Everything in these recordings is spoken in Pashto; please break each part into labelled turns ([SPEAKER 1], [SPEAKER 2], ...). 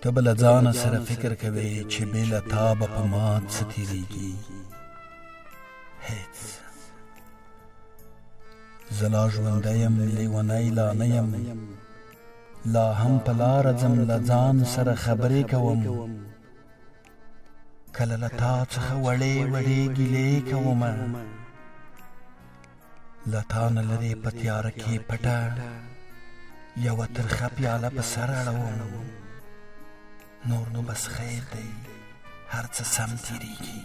[SPEAKER 1] ته به له ځانه سره فکر کوې چې بې له تا به په ما څه تېرېږي؟ هېڅ. زه لا ژوندی یم، لیونی لا نه یم، لا هم په لاره ځم، له ځان سره خبرې کوم، کله له تا څخه وړې وړې ګیلې کومه، له تا نه لرې په تیاره کې پټه یوه ترخه پیاله په سر اړوم. نور نو بس خیر دی، هر څه سم تېرېږي.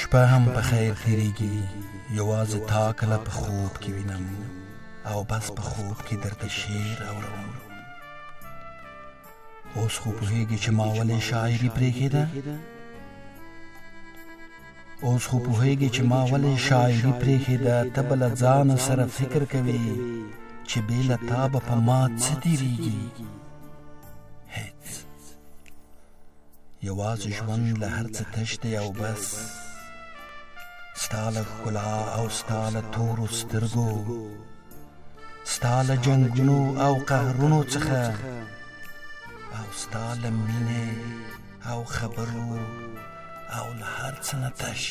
[SPEAKER 1] شپه هم په خیر تېرېږي، یوازې تا کله په خوب کې وینم او بس په خوب کې درته شعر اورم. اوس خو پوهېږې چې ما ولې شاعري پرېښې ده؟ اوس خو پوهېږې چې ما ولې شاعري پرېښې ده؟ ته به له ځانه سره فکر کوې چې بې له تا به په ما څه تېرېږي؟ هېڅ. یوازې ژوند له هر څه تش دی او بس. ستا له ښکلا او ستا له تورو سترګو، ستا له جنګونو او قهرونو څخه، او ستا له مینې او خبرو او له هر څه نه تش.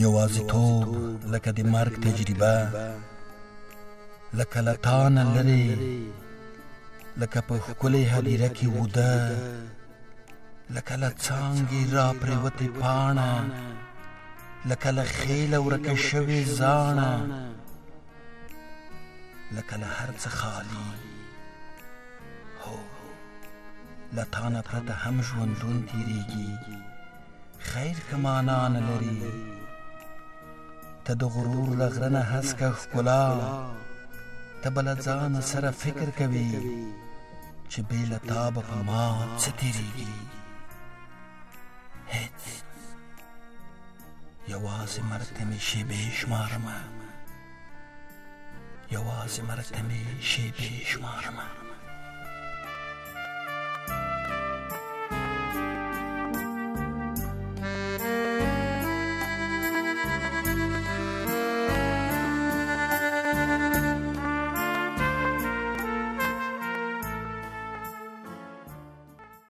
[SPEAKER 1] یوازیتوب لکه د مرګ تجربه، لکه له تا نه لرې، لکه په ښکلې هدیره کې وده، لکه له څانګې را پرېوتې پاڼه، لکه له خېله ورکه شوې زاڼه، لکه له هر څه خالي. هو، له تا نه پرته هم ژوندون تېرېږي، خیر که معنا نه لري. ته د غرور له غره نه هسکه ښکلا، ته به له ځانه سره فکر کوې چې بې له تا به په ما څه تېرېږي؟ هېڅ. یوازې مرګ ته مې شېبې شمارمه، یوازې مرګ ته مې شېبې شمارمه.